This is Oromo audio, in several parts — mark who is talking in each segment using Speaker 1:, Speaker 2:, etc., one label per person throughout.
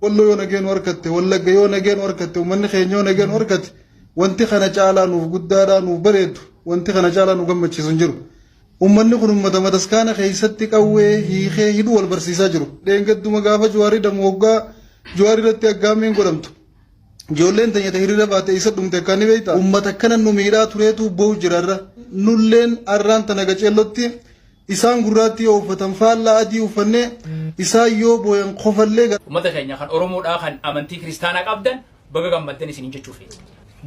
Speaker 1: Walloo yoo nageen harkatte, Wallagga yoo nageen harkatte, uummanni keenya yoo nageen harkatte, wanti kana caalaa nuuf guddaadhaa nuuf bareedu, wanti kana caalaa nu gammachiisu hin jiru. Uummanni kun uummata mataskaana keessatti qawwee hiikee hidhuu wal barsiisaa jiru. Dheengadduma gaafa Juwaarii damu hoggaa Juwaarii irratti aggaammiin godhamtu. Ijoolleen teenya hiriira baate isa dhumte akka ni beektaa? Uummata akkana nu miidhaa tureetu boo'u jira irra. Nulleen arraan tana gaceellotti isaan gurraattii yoo uffatan faallaa adii uffannee isaan yoo booyan kofallee.
Speaker 2: Uummata keenya kan Oromoodhaa kan amantii kiristaanaa qabdan baga gammaddan isiniin jechuu feeti.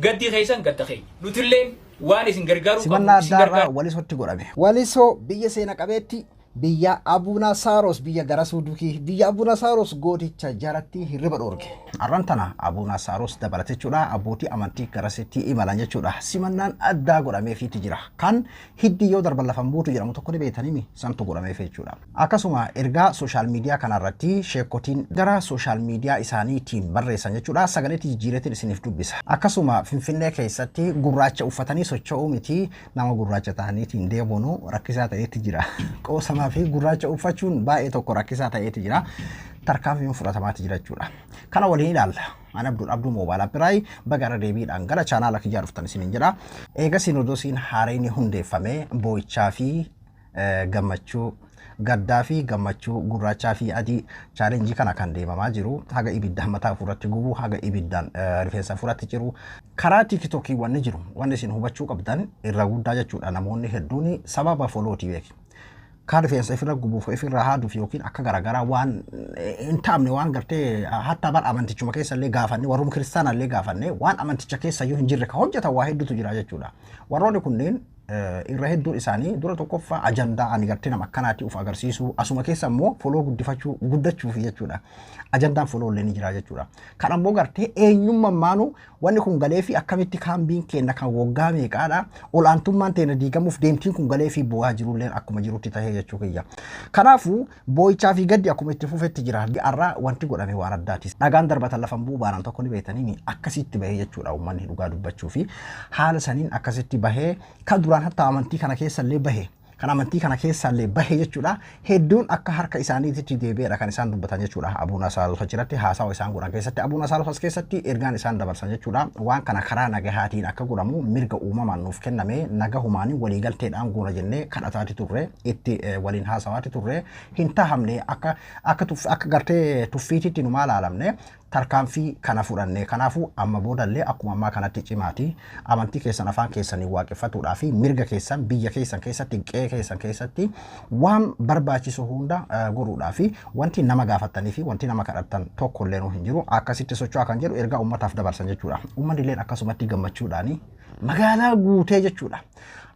Speaker 2: Gaddi keessan gadda keenya. Nutilleen waan isin gargaaruu
Speaker 3: Simannaa
Speaker 2: qabnu isin
Speaker 3: addaa irraa
Speaker 2: gargaaru.
Speaker 3: Walisootti godhame. Walisoo biyya seena qabeetti, biyya Abuuna Saaros, biyya Garasuu Dukii, biyya Abuuna Saaros gooticha jaratti hirriba dhoorge. Har'aan tana Abuuna Saaros dabalate jechuudha, abbootii amantii garasitti imalan jechuudha. Simannaan addaa godhameefiitti jira. Kan hiddi yoo darban lafan buutu jedhamu tokko ni beektanimi santu godhameef jechuudha. Akkasuma ergaa social media kanarratti sheekotiin gara social media isaaniitiin barreessan jechuudha. Sagaleetti jijjiireetiin isiniif dubbisa. Akkasuma Finfinnee keessatti gurraacha uffatanii socho'uu miti, nama gurraacha ta'aniitiin deemuun rakkisaa ta'eetti jira. Qoosamaa fi gurraacha uffachuun baay'ee tokko rakkisaa ta'eetti jira. Tarkaanfiin fudhatamaatti jira jechuudha. Kana waliin ilaalla. Ani Abdul Abduu Moobaayil Appiraayi, baga irra deebiidhaan gara chaanaala kiyyaa dhuftan isiniin jedha. Eega Sinoodosiin haareen hundeeffame boo'ichaa fi gammachuu, gaddaa fi gammachuu, gurraachaa fi adii challenge kana kan deemamaa jiru, haga ibiddaan mataa ofirratti gubu, haga ibiddaan rifeensa ofirratti ciru, karaa TikTokii wanni jiru, wanni isin hubachuu qabdan irra guddaa jechuudha. Namoonni hedduun sababa followtii beeki. Kan rifeensa ofirra gubuuf, ofirra haaduuf yookiin akka garaagaraa waan hin taamne, waan gartee hatta bar amantichuma keessa illee gaafanne, warrum kiristaana illee gaafanne, waan amanticha keessa iyyuu hin jirre ka hojjetan waa hedduutu jira jechuudha. Warroonni kunneen irra hedduun isaanii dura tokkoffaa ajandaa ani gartee nama akkanaatti of agarsiisuu, asuma keessa immoo follow guddifachuu guddachuuf jechuudha. Ajandaan follow illee ni jira jechuudha. Kan ammoo gartee eenyummaan maanuu wanni kun galee fi akkamitti kaambiin keenya kan waggaa meeqaadha olaantummaan teenya diigamuuf deemtiin kun galee fi bu'aa jirullee akkuma jirutti tahee jechuu kiyya. Kanaafuu boo'ichaa fi gaddi akkuma itti fufetti jira. Har'a wanti godhame waan addaati. Dhagaan darbatan lafan bu'uu baanaan tokko ni beektanii akkasitti bahee jechuudha, uummanni dhugaa dubbachuu fi haala saniin akkasitti bahee, kan duraan hatta amantii kana keessa illee bahe, kan amantii kana keessa illee bahe jechuudha, hedduun akka harka isaaniitti deebi'eedha kan isaan dubbatan jechuudha. Abuuna Saalos achirratti haasawa isaan godhan keessatti, Abuuna Saalos as keessatti ergaan isaan dabarsan jechuudha, waan kana karaa nagahaatiin akka godhamu, mirga uumamaan nuuf kenname nagahumaanii waliigalteedhaan goona jennee kadhataati turre, itti waliin haasawaati turre, hin tahamne, akka gartee tuffiititti numaa laalamne, tarkaanfii kana fudhanne. Kanaafuu amma boodallee akkuma ammaa kanatti cimaati amantii keessan afaan keessanii waaqeffatuudhaa fi mirga keessan biyya keessan keessatti, qe'ee keessan keessatti waan barbaachisu hunda godhuudhaa fi wanti nama gaafattanii fi wanti nama kadhattan tokko illee hin jiru, akkasitti socho'aa kan jedhu ergaa uummataaf dabarsan jechuudha. Uummanni illee akkasumatti gammachuudhaani magaalaa guutee jechuudha.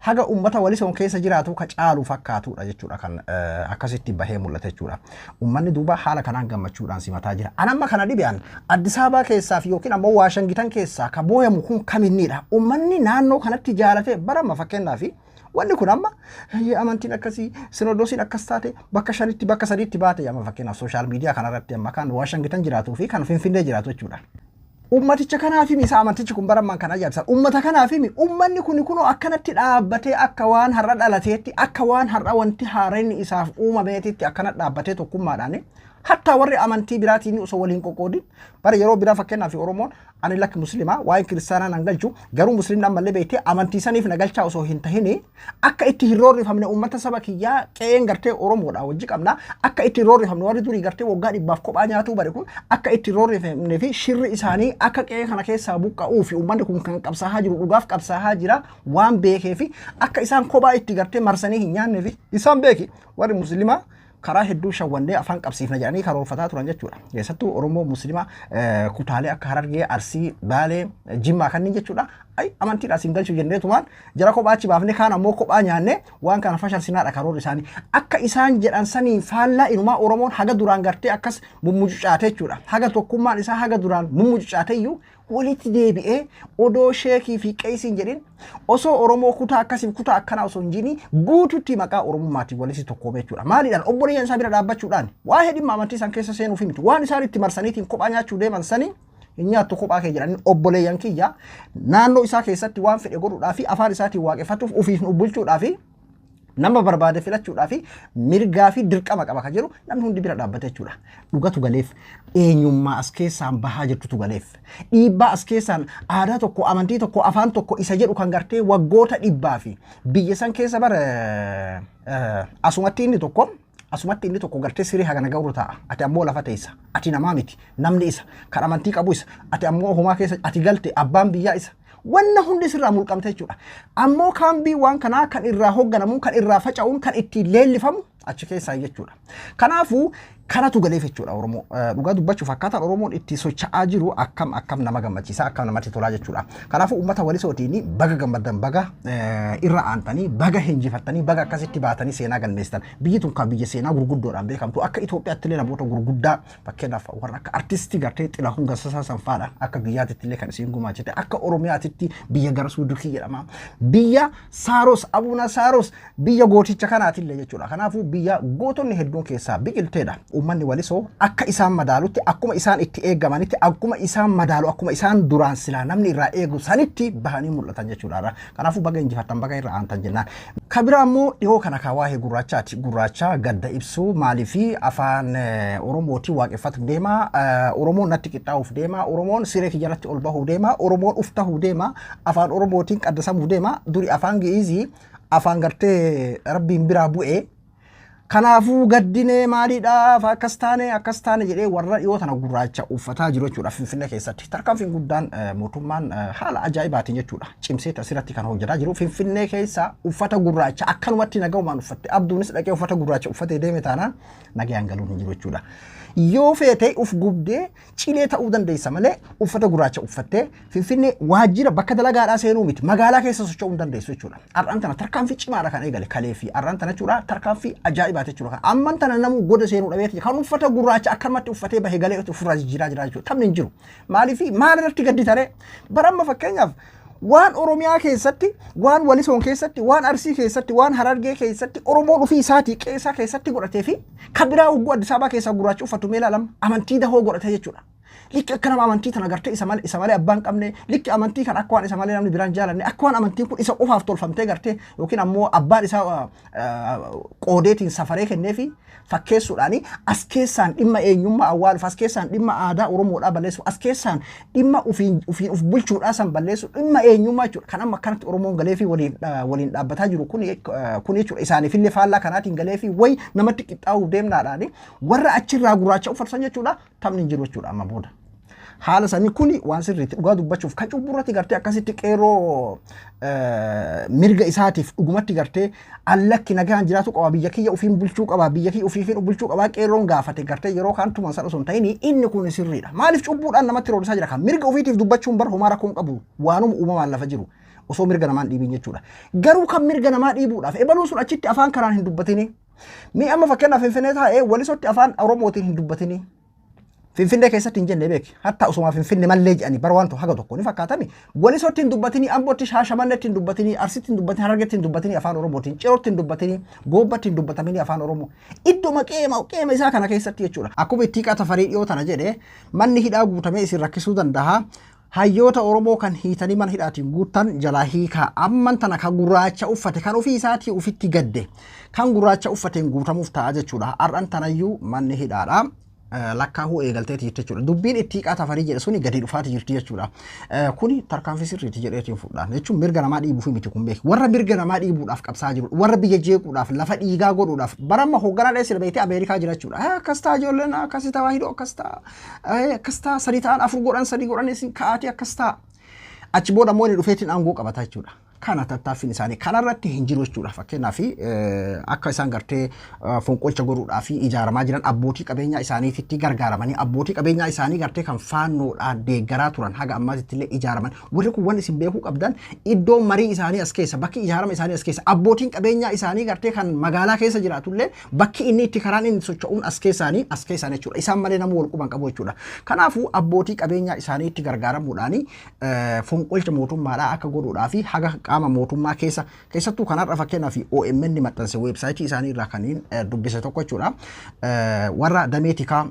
Speaker 3: Haga uummata Walisoon keessa jiraatu ka caalu fakkaatudha jechuudha kan akkasitti bahee mul'ata jechuudha. Uummanni duuba haala kanaan gammachuudhaan simataa jira. An amma kana dhibean Addis Ababaa keessaa fi yookiin ammoo Waashangitan keessaa ka booyamu kun kaminnidha? Uummanni naannoo kanatti jaalatee barama fakkeenyaaf wanni kun amma amantiin akkasii, sinodoosiin akkas taate, bakka shanitti bakka sadiitti baate, amma fakkeenyaaf social media kanarratti amma kan Waashangitan jiraatuu fi kan Finfinnee jiraatu jechuudha. Ummaticha kanaaf himi, isa amantichi kun barammaan kan ajaa'ibsan. Ummata kanaaf himi, ummanni kun kunoo akkanatti dhaabbatee, akka waan har'a dhalateetti, akka waan har'a wanti haaraan isaaf uumameetitti akkana dhaabbatee tokkummaadhaan, hatta warri amantii biraatiin osoo waliin qoqqoodin. Bara yeroo biraa fakkeenyaaf Oromoon ani lakki muslimaa waa'ee kiristaanaa nan galchu, garuu muslimni ammallee beektee amantii saniif na galchaa osoo hin tahini, akka itti hin roorrifamne uummata saba kiyyaa qe'een gartee Oromoodha wajji qabna, akka itti hin roorrifamne, warri durii gartee waggaa dhibbaaf kophaa nyaatuu bare kun akka itti hin roorrifamne fi shirri isaanii akka qe'ee kana keessaa buqqa'uu fi uummanni kun kan qabsaa'aa jiru dhugaaf qabsaa'aa jira waan beekee fi akka isaan kophaa itti gartee marsanii hin nyaanne fi isaan beeki warri muslimaa karaa hedduu shawwannee afaan qabsiifna jedhanii karoorfataa turan jechuudha. Keessattuu Oromoo Muslimaa kutaalee akka Harargee, Arsii, Baalee, Jimmaa kanneen jechuudha. Ay, amantiidhaan siin galchuu jenneetumaan jara kophaa achi baafne, kaan ammoo kophaa nyaanne waan kana fashalsinaadha karoorri isaanii. Akka isaan jedhan sanii faallaa inumaa Oromoon haga duraan gartee akkas mummucucaate jechuudha. Haga tokkummaan isaa haga duraan mummucucaate iyyuu walitti deebi'ee, odoo sheekii fi qeesiin jedhin, osoo Oromoo kutaa akkasiif kutaa akkanaa osoo hin jini, guututti maqaa Oromummaatiin walitti tokkoome jechuudha. Maaliidhaan? Obboleeyyan isaa bira dhaabbachuudhaan. Waa'ee dhimma amantii isaan keessa seenuuf miti. Waan isaan itti marsaniitiin kophaa nyaachuu deeman sanii hin nyaattu kophaa kee jedhanii, obboleeyyan kiyya naannoo isaa keessatti waan fedhe godhuudhaa fi afaan isaatiin waaqeffatuuf, ofiif nu bulchuudhaa fi Nama barbaade filachuudhaa fi mirgaa fi dirqama qaba kan jedhu namni hundi bira dhaabbate jechuudha. Dhugatu galeef, eenyummaa as keessaan bahaa jirtutu galeef. Dhiibbaa as keessaan aadaa tokko, amantii tokko, afaan tokko isa jedhu kan gartee waggoota dhibbaa fi biyya san keessa bara asumatti inni tokko gartee siree hagana ga'u taa'a. Ati ammoo lafa teessa. Ati namaa miti. Namni isa. Kan amantii qabu isa. Ati ammoo homaa keessa ati galte, abbaan biyyaa isa. Wanna hundi sirraa mulqamte jechuudha. Ammoo kaambii waan kanaa kan irraa hoogganamu, kan irraa faca'uun, kan ittiin leellifamu achi keessaa jechuudha. Kanaafuu kanatu galeef jechuudha Oromoo. Dhugaa dubbachuuf akkaataan Oromoon itti socho'aa jiru akkam akkam nama gammachiisa, akkam namatti tolaa jechuudha. Kanaafuu uummata Walisootiin baga gammaddan, baga irra aantanii, baga hinjifattanii, baga akkasitti baatanii seenaa galmeessitan. Biyyi tun kan biyya seenaa gurguddoodhaan beekamtu, akka Itoophiyaatti illee namoota gurguddaa, fakkeenyaaf warra akka artistii gartee Xilahun Gassasaa sanfaadha, akka biyyaatitti illee kan isiin gumaachite, akka Oromiyaatitti biyya Garasuu Dukii jedhama. Biyya Saaros, Abuna Saaros, biyya gooticha kanaatillee jechuudha. Kanaafuu biyya gootonni hedduun keessaa biqilteedha. Uummanni Walisoo akka isaan madaalutti, akkuma isaan itti eegamanitti, akkuma isaan madaalu, akkuma isaan duraan silaa namni irraa eegu sanitti bahanii mul'atan jechuudha. Kanaafuu baga injifattan, baga irra aantan jennaan. Kabira ammoo dhihoo kana kan waa'ee gurraachaati. Gurraacha gadda ibsuu maaliifi afaan Oromootiin waaqeffatu deema. Oromoon natti qixxaa'uuf deema. Oromoon siree kiyyaratti ol bahuu deema. Oromoon uf tahuu deema. Afaan Oromootiin qaddasamuu deema. Duri afaan Gi'izii afaan gartee Rabbiin biraa bu'ee. Kanaafuu gaddinee maaliidhaaf akkas taane, akkas taane jedhee warra dhiyoo tana gurraacha uffataa jiru jechuudha Finfinnee keessatti. Tarkaanfiin guddaan mootummaan haala ajaa'ibaatiin jechuudha cimsee asirratti kan hojjetaa jiru. Finfinnee keessa uffata gurraacha akkanumatti nagaumaan uffatte, Abduunis dhaqee uffata gurraacha uffatee deeme taanaan nagayaan galuun hin jiru jechuudha. Yoo feete uf gubdee cilee ta'uu dandeessa malee uffata gurraacha uffattee Finfinnee waajjira bakka dalagaadhaa seenuu miti, magaalaa keessa socho'uu hin dandeessu jechuudha. Har'aan tana tarkaanfii cimaadha kan eegale kalee fi har'aan tana jechuudha, tarkaanfii ajaa'ibaati jechuudha. Amman tana namuu goda seenuu dhabeeti kan uffata gurraacha akkanumatti uffatee bahee galee ofirraa jijjiiraa jira jechuudha. Taphni hin jiru. Maaliif maal irratti gaddi taree? Bara amma fakkeenyaaf waan Oromiyaa keessatti, waan Walisoon keessatti, waan Arsii keessatti, waan Harargee keessatti Oromoon ofii isaatii qeessaa keessatti godhatee fi kan biraa hogguu Addis Ababaa keessaa gurraacha uffatu mee ilaalama, amantii dahoo godhatee jechuudha. Likki akka nama amantii tana gartee isa malee abbaan qabne, likki amantii kan akka waan isa malee namni biraan jaalanne, akka waan amantiin kun isa qofaaf tolfamtee gartee yookiin ammoo abbaan isaa qoodeetiin safaree kenneefi fakkeessuudhaani, as keessaan dhimma eenyummaa awwaaluuf, as keessaan dhimma aadaa Oromoodhaa balleessuuf, as keessaan dhimma ofiin ofiin of bulchuudhaa san balleessu, dhimma eenyummaa jechuudha. Kan amma akkanatti Oromoon galeefi waliin dhaabbataa jiru kun jechuudha, isaaniifillee faallaa kanaatiin galeefi wayi namatti qixxaa'uuf deemnaadhaani warra achirraa gurraacha uffatan jechuudha. Taphni hin jiru jechuudha amma booda. Haala sanii kuni waan sirriitti dhugaa dubbachuuf kan cubburratti gartee akkasitti qeerroo mirga isaatiif dhugumatti gartee allakki nagaan jiraatu qaba, biyya kiyya ofiin bulchuu qaba, biyya kiyya ofiifin bulchuu qaba qeerroon gaafate gartee yeroo kaan tuman sana osoo hin ta'in, inni kun sirriidha. Maaliif cubbuudhaan namatti roorrisaa jira? Kan mirga ofiitiif dubbachuun bar homaa rakkoon qabu, waanuma uumamaan lafa jiru osoo mirga namaan dhiibin jechuudha. Garuu kan mirga namaa dhiibuudhaaf ebaluun sun achitti afaan kanaan hin dubbatini. Mee amma fakkeenyaaf Finfinnee taa'ee Walisotti afaan Oromootiin hin dubbatini. Finfinnee keessatti hin jenne beeki. Hatta osuma Finfinne mallee jedhanii bara waan haga tokko ni fakkaatami. Walisotti hin dubbatini, Ambootti, Shaashamannetti hin dubbatini, Arsitti hin dubbatini, Harargetti hin dubbatini afaan Oromootiin, Cirootti hin dubbatini, Goobbatti hin dubbatamini afaan Oromoo. Idduma qeema qeema isaa kana keessatti jechuudha. Akkuma Ittiiqaa Tafarii dhiyoo tana jedhe, manni hidhaa guutamee isin rakkisuu danda'a. Hayyoota Oromoo kan hiitanii mana hidhaatiin guuttan jalaa hiikaa. Amman tana kan gurraacha uffate, kan ofii isaatii ofitti gadde, kan gurraacha uffateen guutamuuf ta'a jechuudha. Har'an tanayyuu manni hidhaadha lakkaa'uu eegalteeti jirti jechuudha. Dubbiin Ittiiqaa Tafarii jedhe suni gadi dhufaati jirti jechuudha. Kuni tarkaanfii sirriiti jedheetiin fudhaan jechuun mirga namaa dhiibuuf miti kun beeki. Warra mirga namaa dhiibuudhaaf qabsaa jiru, warra biyya jeequudhaaf, lafa dhiigaa godhuudhaaf, baramma hoogganaa dheessina beektee Ameerikaa jira jechuudha. Akkas ta'a, ijoolleen akkasii tawaahidoo akkas ta'a, akkas ta'a, sadii ta'an afur godhan, sadii godhan isin ka'aatii akkas ta'a. Achi booda immoo inni dhufeetiin aangoo qabata jechuudha. Kana tattaaffiin isaanii kanarratti hin jiru jechuudha. Fakkeenyaaf akka isaan gartee fonqolcha godhuudhaaf ijaaramaa jiran, abbootii qabeenyaa isaaniititti gargaaramanii, abbootii qabeenyaa isaanii gartee kan faannoodhaan deeggaraa turan haga ammaatitti illee ijaaraman. Warri kun wanni isin beekuu qabdan, iddoon marii isaanii as keessa, bakki ijaarama isaanii as keessa, abbootiin qabeenyaa isaanii gartee kan magaalaa keessa jiraatullee bakki inni itti karaan inni socho'uun as keessaanii as keessaan jechuudha. Isaan malee nama wal quban qabu jechuudha. Kanaafuu abbootii qabeenyaa isaanii itti gargaaramuudhaani fonqolcha mootummaadhaa akka godhuudhaa fi haga Qaama mootummaa keessa keessattuu kanarra fakkeenyaaf OMN maxxanse weebsaayitii isaanii irraa kaniin dubbise tokko jechuudha. Warra damee tikaa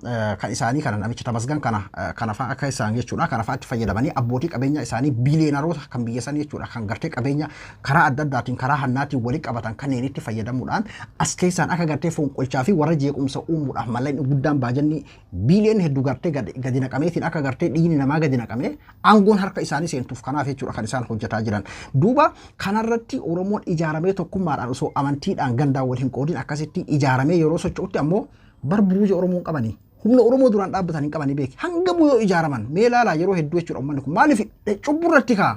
Speaker 3: kan isaanii kana namicha Tamasgan kana kana fa'aa akka isaan jechuudha. Kana fa'aatti fayyadamanii abbootii qabeenya isaanii biiliyeenaroota kan biyya sanii jechuudha. Kan gartee qabeenya karaa adda addaatiin karaa hannaatiin walitti qabatan kanneenitti fayyadamuudhaan as keessaan akka gartee fonqolchaa fi warra jeequmsa uumuudhaaf mallaqni guddaan baajanni biiliyeen hedduu gartee gadi naqameetiin akka gartee dhiigni namaa gadi naqamee aangoon harka isaanii seentuuf kanaaf jechuudha kan isaan hojjetaa jiran. Duuba kanarratti Oromoon ijaaramee tokkummaadhaan osoo amantiidhaan gandaan wal hin qoodin akkasitti ijaaramee yeroo socho'utti ammoo bar buruuja Oromoon qabanii humna Oromoo duraan dhaabbatan hin qabanii beeki. Hanga yoo ijaaraman mee ilaalaa yeroo hedduu jechuudha uummanni kun maaliif cubburratti kaa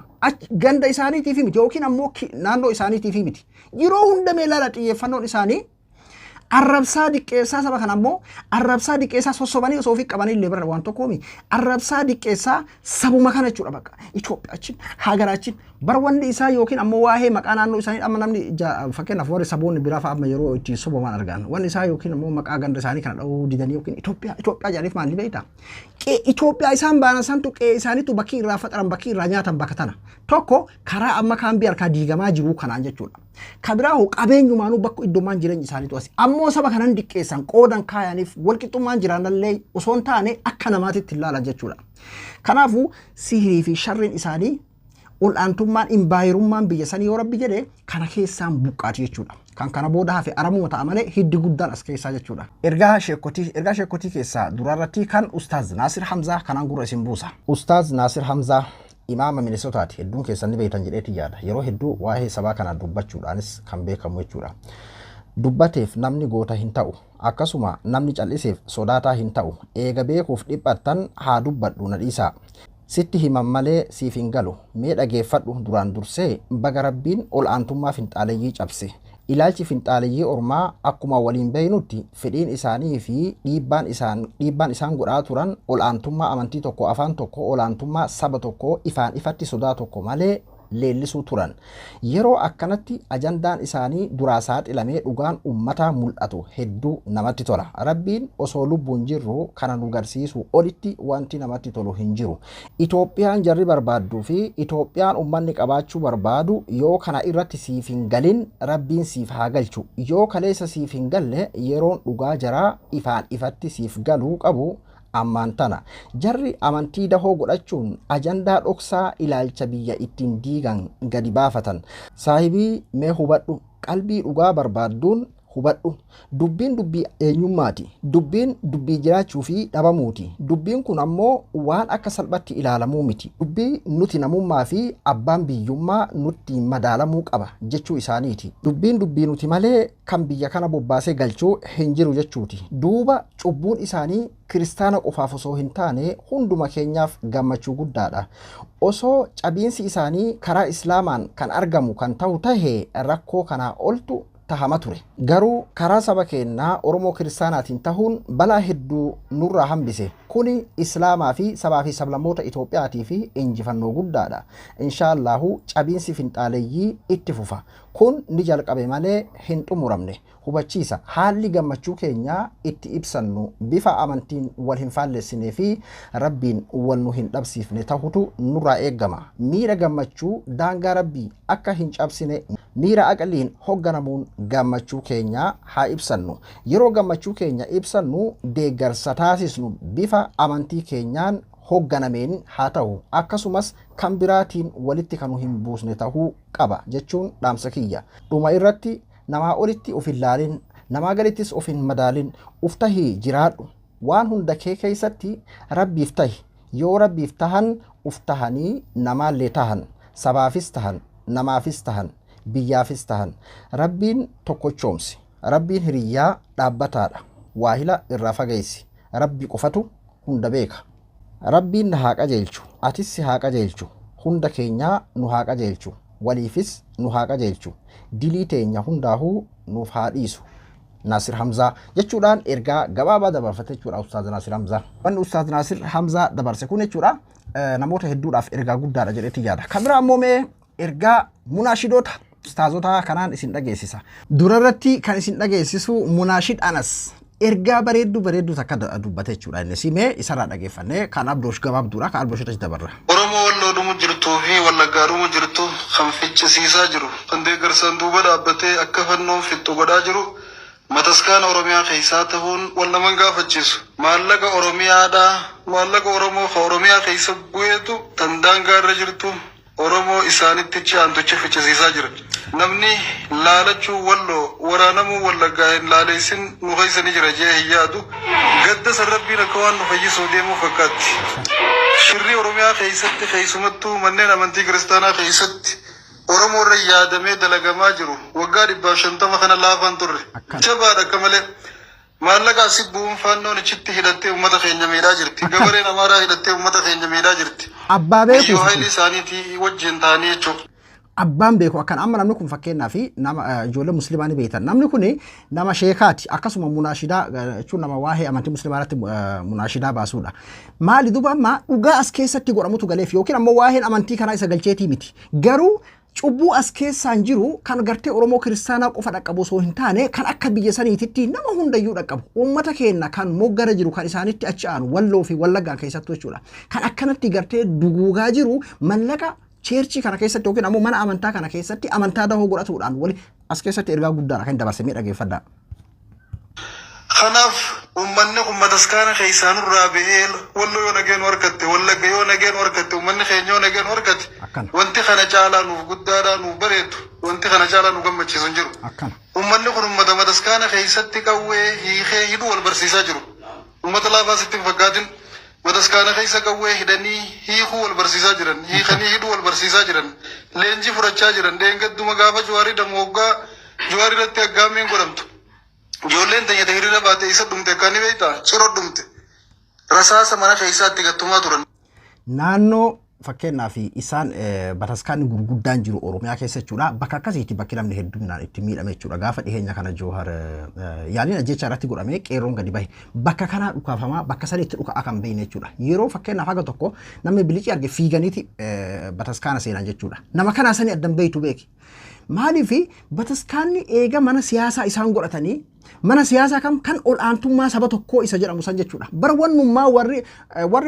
Speaker 3: ganda isaaniitiif miti yookiin ammoo naannoo isaaniitiif miti. Yeroo hunda mee ilaalaa xiyyeeffannoon isaanii arrabsaa diqqeessaa saba kana ammoo arrabsaa diqqeessaa sossobanii osoo ofii qabanii illee bara waan tokkoomi arrabsaa diqqeessaa sabuma kana jechuudha bakka Itoophiyaachin hagaraachin bar wanni isaa yookiin ammoo waa'ee maqaa naannoo isaanii amma namni fakkeenyaaf warri saboonni biraa fa'a amma yeroo ittiin sobaman argan wanni isaa yookiin ammoo maqaa ganda isaanii kana dha'uu didanii yookiin Itoophiyaa Itoophiyaa jedhaniif maal ni beektaa? Itoophiyaa isaan baanan santu qe'ee isaaniitu bakkii irraa faxaran bakkii irraa nyaatan bakka tana. Tokko karaa amma kaambii harkaa diigamaa jiruu kanaan jechuudha. Ka biraa hoo qabeenyumaanuu bakka iddoomaan jireenya isaaniitu asi. Ammoo saba kanan diqqeessan qoodan kaayaniif walqixxummaan jiraannallee osoo hin taane akka namaatitti ilaalan jechuudha. Kanaafuu sihirii fi sharriin isaanii ol'aantummaan imbaayirummaan biyya sanii yoo rabbi jedhe kana keessaan buqqaati jechuudha. Kan kana booda hafe aramuma ta'a malee hiddi guddaan as keessaa jechuudha. Ergaa sheekotii keessaa duraarratti kan Ustaaz Naasir Hamzaa kanaan gurra isin buusa. Ustaaz Naasir Hamzaa imaama Minisotaati. Hedduun keessan ni beektan jedheeti yaada. Yeroo hedduu waa'ee sabaa kanaa dubbachuudhaanis kan beekamu jechuudha. Dubbateef namni goota hin ta'u. Akkasuma namni cal'iseef sodaataa hin ta'u. Eega beekuuf dhiphattan haa dubbadhu na dhiisaa. Sitti himan malee siif hin galu. Mee dhageeffadhu duraan dursee baga rabbiin ol aantummaa finxaaleyyii cabse. Ilaalchi finxaaleyyii ormaa akkuma waliin beeynutti fedhiin isaanii fi dhiibbaan isaan godhaa turan ol aantummaa amantii tokko, afaan tokko, ol aantummaa saba tokko ifaan ifatti sodaa tokko malee leellisuu turan. Yeroo akkanatti ajandaan isaanii duraa saaxilamee dhugaan uummataa mul'atu hedduu namatti tola. Rabbiin osoo lubbuun jirru kana nu garsiisu olitti wanti namatti tolu hin jiru. Itoophiyaan jarri barbaadduu fi Itoophiyaan uummanni qabaachuu barbaadu yoo kana irratti siif hin galin Rabbiin siif haa galchu. Yoo kaleessa siif hin galle yeroon dhugaa jaraa ifaan ifatti siif galuu qabu ammaan tana. Jarri amantii dahoo godhachuun ajandaa dhoksaa ilaalcha biyya ittiin diigan gadi baafatan. Saahibii, mee hubadhu, qalbii dhugaa barbaadduun hubadhu. Dubbiin dubbii eenyummaati. Dubbiin dubbii jiraachuu fi dhabamuuti. Dubbiin kun ammoo waan akka salphatti ilaalamuu miti. Dubbii nuti namummaa fi abbaan biyyummaa nutti madaalamuu qaba jechuu isaaniiti. Dubbiin dubbii nuti malee kan biyya kana bobbaasee galchuu hin jiru jechuuti. Duuba cubbuun isaanii kiristaana qofaaf osoo hin taane hunduma keenyaaf gammachuu guddaadha. Osoo cabiinsi isaanii karaa islaamaan kan argamu kan ta'u tahe rakkoo kanaa oltu tahama ture. Garuu karaa saba keenyaa Oromoo kiristaanaatiin tahuun balaa hedduu nurraa hambise. Kuni islaamaa fi sabaa fi sablammoota Itoophiyaatii fi injifannoo guddaadha. Inshaallahu cabiinsi finxaaleeyyii itti fufa. Kun ni jalqabe malee hin xumuramne. Hubachiisa, haalli gammachuu keenyaa itti ibsannu bifa amantiin wal hin faallessinee fi rabbiin wal nu hin dhabsiifne tahutu nurraa eeggama. Miira gammachuu daangaa rabbii akka hin cabsine miira aqliin hogganamuun gammachuu keenyaa haa ibsannu. Yeroo gammachuu keenya ibsannu deeggarsa taasisnu bifa amantii keenyaan hogganameen haa ta'u, akkasumas kan biraatiin walitti kanu hin buusne tahuu qaba jechuun dhaamsa kiyya. Dhuma irratti, namaa olitti of hin laalin, namaa galittis of hin madaalin, uf tahii jiraadhu. Waan hunda kee keessatti rabbiif tahi. Yoo rabbiif tahan uf tahanii namaallee tahan, sabaafis tahan, namaafis tahan, biyyaafis tahan. Rabbiin tokkochoomsi. Rabbiin hiriyyaa dhaabbataadha. Waahila irraa fageessi. Rabbi qofatu hunda beeka. Rabbiin na haa qajeelchu, atis si haa qajeelchu, hunda keenyaa nu haa qajeelchu, waliifis nu haa qajeelchu, dilii teenya hundaahuu nuuf haa dhiisu. Naasir Hamzaa jechuudhaan ergaa gabaabaa dabarfate jechuudha Ustaaz Naasir Hamzaa. Wanni Ustaaz Naasir Hamzaa dabarse kun jechuudha namoota hedduudhaaf ergaa guddaadha jedheetti yaada. Kan biraa ammoo mee ergaa munaashidoota ustaazota kanaan isin dhageessisa. Durarratti kan isin dhageessisu Munaashid Anas ergaa bareedduu bareedduu takka dubbate jechuudha. Innis mee isarraa dhageeffannee kan Abdoosh gabaabduudha kan Abdoosh irratti dabarra.
Speaker 4: Oromoo
Speaker 1: Oromoo Walloo dhumu jirtuu fi Wallaggaa dhumu jirtu kan ficcisiisaa jiru, kan deeggarsaan duuba dhaabbatee akka fannoon fixxu godhaa jiru mataskaana Oromiyaa keessaa ta'uun wal naman gaafachiisu. Maallaqa Oromiyaadhaa, maallaqa Oromoo ka Oromiyaa keessa bu'eetu tan daangaa irra jirtu Oromoo isaanitti aantuchi ficcisiisaa jira. Namni laalachuu Walloo, waraanamuu Wallaggaa hin laaleessin nu keessa ni jira jee hin yaadu. Gadda san Rabbiin akka waan nu fayyisuu deemuu fakkaatti. Shirri Oromiyaa keessatti, keessumattuu manneen amantii kiristaanaa keessatti Oromoo irra yaadamee dalagamaa jiru waggaa 150 kana laafaan turre. Jabaadha akka malee. Maallaqa asii bu'uun faannoon achitti hidhattee uummata keenya miidhaa jirti. Gabareen Amaaraa hidhattee uummata keenya miidhaa jirti.
Speaker 3: Abbaa beekuuf.
Speaker 1: Biyyoo haayilii isaaniitii wajjin ta'anii jechuudha.
Speaker 3: Abbaan beeku akkana. Amma namni kun fakkeenyaa fi nama ijoollee musliimaa ni beektan. Namni kun nama sheekaati, akkasuma munaashidaa jechuun nama waa'ee amantii musliimaa irratti munaashidaa baasuudha. Maali duuba, amma dhugaa as keessatti godhamutu galeef yookiin ammoo waa'een amantii kanaa isa galcheetii miti. Garuu cubbuu as keessaan jiru kan gartee Oromoo kiristaanaa qofa dhaqqabu osoo hin taane, kan akka biyya saniititti nama hundayyuu dhaqqabu. Uummata keenya kan moggara jiru, kan isaanitti achi aanu, Walloo fi Wallaggaa keessattuu jechuudha. Kan akkanatti gartee duguugaa jiru mallaqa church kana keessatti yookiin ammoo mana amantaa kana keessatti amantaa dahoo godhatuudhaan wali as keessatti ergaa guddaadha kan dabarsamee dhageeffadhaa.
Speaker 1: Kanaaf uummanni kun mataskaana keessaa nurraa bahee, Walloo yoo nageen harkatte, Wallagga yoo nageen harkatte, uummanni keenya yoo nageen harkate, wanti kana caalaa nuuf guddaadhaa nuuf bareedu, wanti kana caalaa nu gammachiisu hin jiru. Uummanni kun uummata mataskaana keessatti qawwee hiikee hidhuu wal barsiisaa jiru. Uummata laafaa sitti hin fakkaatin. Mataskaana keessa qawwee hidhanii hiikuu wal barsiisaa jiran, hiikanii hidhuu wal barsiisaa jiran, leenjii fudhachaa jiran. Dheengadduma gaafa Juwaarii damu hoggaa Juwaarii irratti aggaammiin godhamtu. Ijoolleen teenya hiriira baate isa dhumte akka ni beektaa? Ciroo dhumte. Rasaasa mana keessaatti gattumaa turan.
Speaker 3: Naannoo fakkeenyaaf isaan bataskaanni gurguddaan jiru Oromiyaa keessa jechuudha. Bakka akkasiiti bakki namni hedduminaan itti miidhame jechuudha. Gaafa dhiheenya kana Joohar yaaliin ajjeechaa irratti godhamee qeerroon gadi bahe. Bakka kanaa dhukaafamaa, bakka sanitti dhukaa kan beekne jechuudha. Yeroo fakkeenyaaf haga tokko namni bilicii arge fiiganiiti bataskaana seenan jechuudha. Nama kanaa sanii addan beektu beeki. Maaliif bataskaanni eega mana siyaasaa isaan godhatanii, mana siyaasaa kam kan ol'aantummaa saba tokkoo isa jedhamu san jechuudha. Bara wannummaa warri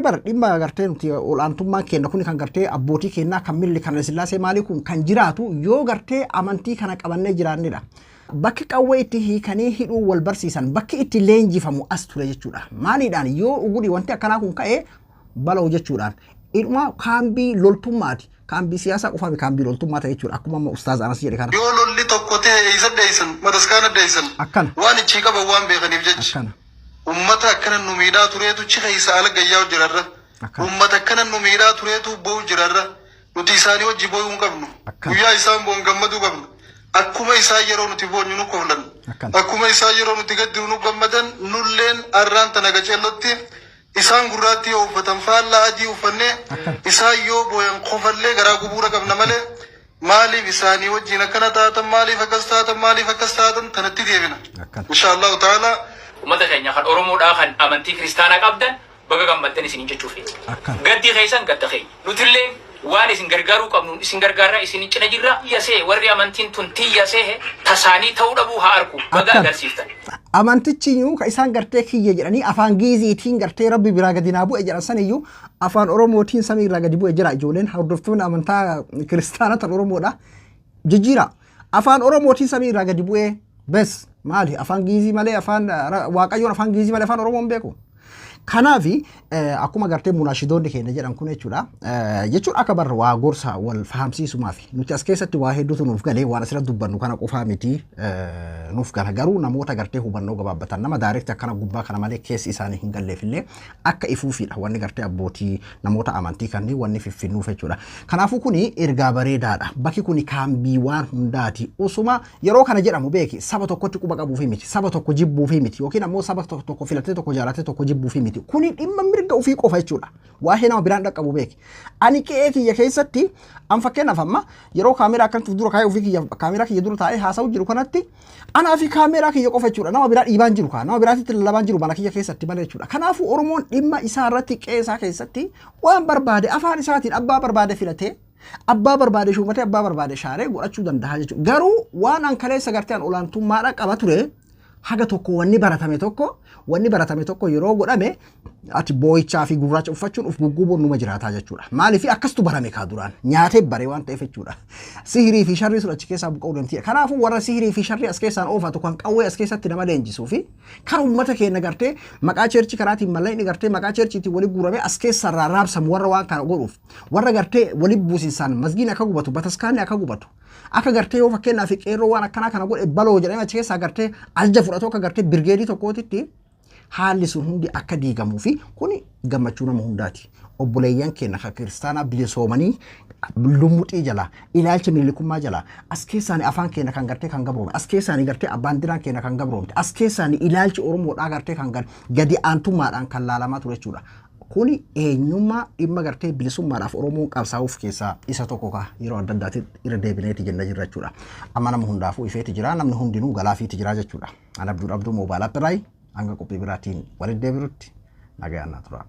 Speaker 3: bara dhimma gartee nuti ol'aantummaan keenya kun kan gartee abbootii keenyaa kan milli kan Sillaasee maalii kun kan jiraatu yoo gartee amantii kana qabannee jiraannidha. Bakki qawwee itti hiikanii hidhuu wal barsiisan, bakki itti leenjifamu as ture jechuudha. Maaliidhaan yoo ugudhi wanti akkanaa kun ka'ee bala'u jechuudhaan. Ilma kaambii loltummaati. Kaambii siyaasaa qofaa fi kaambii loltummaa ta'e jechuudha. Akkuma amma Ustaaz Anas jedhe kana.
Speaker 1: Yoo lolli tokko ta'e eessa dheessan? Mataskaana dheessan.
Speaker 3: Akkana.
Speaker 1: Waan ichii qaban waan beekaniif jecha.
Speaker 3: Akkana.
Speaker 1: Ummata akkana nu miidhaa tureetu chi keessa ala gayyaa jirarra.
Speaker 3: Akkana.
Speaker 1: Ummata akkana nu miidhaa tureetu bo'u jirarra. Nuti isaanii wajji bo'uu hin qabnu.
Speaker 3: Akkana.
Speaker 1: Guyyaa isaan bo'uun gammaduu qabna. Akkuma isaan yeroo nuti boonyu nu koflan.
Speaker 3: Akkana.
Speaker 1: Akkuma isaan yeroo nuti gaddinu nu gammadan, nulleen arraan tana gaceellotti isaan gurraattii yoo uffatan faallaa adii uffannee,
Speaker 3: Akkana.
Speaker 1: isaan yoo booyan kofallee garaa gubuura qabna malee, maaliif isaanii wajjin akkana taatan, maaliif akkas taatan, maaliif akkas taatan tanatti deebina.
Speaker 3: Akkana.
Speaker 1: Insha Allahu ta'ala.
Speaker 2: Uummata keenya kan Oromoodhaa kan amantii kiristaanaa qabdan baga gammaddan isiniin jechuu feeti.
Speaker 3: Akkana.
Speaker 2: Gaddi keessan gadda keenya. Nutillee waan isin gargaaruu qabnu isin gargaarraa, isin cina jirra. Tiyyasee warri amantiin tun tiyyasee tasaanii ta'uu dhabuu haa arku. Baga
Speaker 3: Akkana.
Speaker 2: agarsiiftan.
Speaker 3: Amantichi iyyuu kan isaan gartee kiyya jedhanii afaan Giiziitiin gartee Rabbi biraa gadi naa bu'e jedhan san iyyuu afaan Oromootiin samii irraa gadi bu'e jira. Ijoolleen hordoftoonni amantaa kiristaanaa tan Oromoodha. Jijjiira. Afaan Oromootiin samii irraa gadi bu'ee bes maali, afaan Giizii malee, afaan Waaqayyoon afaan Giizii malee afaan Oromoo hin beeku. Kanaafi akkuma gartee munaashidoonni keenya jedhan kun jechuudha. Jechuun akka barra waa gorsa wal fahamsiisumaaf nuti as keessatti waa hedduutu nuuf galee, waan asirratti dubbannu kana qofaa miti nuuf gala. Garuu namoota gartee hubannoo gabaabbatan, nama direct akkana gubbaa kana malee keessi isaanii hin galleef illee akka ifuufiidha wanni gartee abbootii namoota amantii kanneen wanni fiffinnuuf jechuudha. Kanaafuu kuni ergaa bareedaadha. Bakki kuni kaambii waan hundaati. Usuma yeroo kana jedhamu beeki, saba tokkotti quba qabuufi miti, saba tokko jibbuufi miti, yookiin ammoo saba tokko filatee tokko jaalatee tokko jibbuufi miti. Kuni dhimma mirga ofii qofa jechuudha. Waa'ee nama biraan dhaqqabu beeki. Ani qe'ee kiyya keessatti an fakkeenyaaf amma yeroo kaameraa akkanatti dura kaa'ee ofii kiyya kaameraa kiyya dura taa'ee haasa'u jiru kanatti anaa fi kaameraa kiyya qofa jechuudha. Nama biraa dhiibaan jiru kaa, nama biraatitti lallabaan jiru mana kiyya keessatti malee jechuudha. Kanaafuu Oromoon dhimma isaa irratti qe'ee isaa keessatti waan barbaade afaan isaatiin abbaa barbaade filatee, abbaa barbaade shuumatee, abbaa barbaade shaaree godhachuu danda'a jechuudha. Garuu waan an kaleessa gartee an olaantummaadha qaba ture Haga tokko wanni baratame tokko, wanni baratame tokko yeroo godhame ati boo'ichaa fi gurraacha uffachuun uf guggubuun numa jiraataa jechuudha. Maaliif akkastu barame kaa duraan nyaatee bare waan ta'eef jechuudha. Sihirii fi sharrii sun achi keessaa buqqa'uu dandeenya. Kanaafuu warra sihirii fi sharrii as keessaan oofatu, kan qawwee as keessatti nama leenjisuu fi kan uummata keenya gartee maqaa church kanaatiin mallaqni gartee maqaa churchiitiin wali guuramee as keessarraa raabsamu, warra waan kana godhuuf, warra gartee wali buusinsaan masgiin akka gubatu, bataskaanni akka gubatu, akka gartee yoo fakkeenyaaf qeerroo waan akkanaa kana godhe baloo jedhamee achi keessaa gartee ajaja fudhatu, akka gartee birgeedii tokkootitti haalli sun hundi akka diigamuu fi kuni gammachuu nama hundaati. Obboleeyyan keenya kan kiristaanaa bilisoomanii lumuxii jala, ilaalcha milikummaa jala, as keessaan afaan keenya kan gartee kan gabroome, as keessaan gartee baandiraan keenya kan gabroomte, as keessaan ilaalchi Oromoodhaa gartee kan gadi aantummaadhaan kan laalamaa ture jechuudha. Kuni eenyummaa dhimma gartee bilisummaadhaaf Oromoon qabsaa'uuf keessaa isa tokko ka yeroo adda addaatti irra deebineeti jenna jirra jechuudha. Amma nama hundaafuu ifeeti jira, namni hundinuu galaafiiti jira jechuudha. An Abduu Dhabduu Moobaayil Appiraayi, hanga qophii biraatiin walitti deebirutti nagayaan naa tura.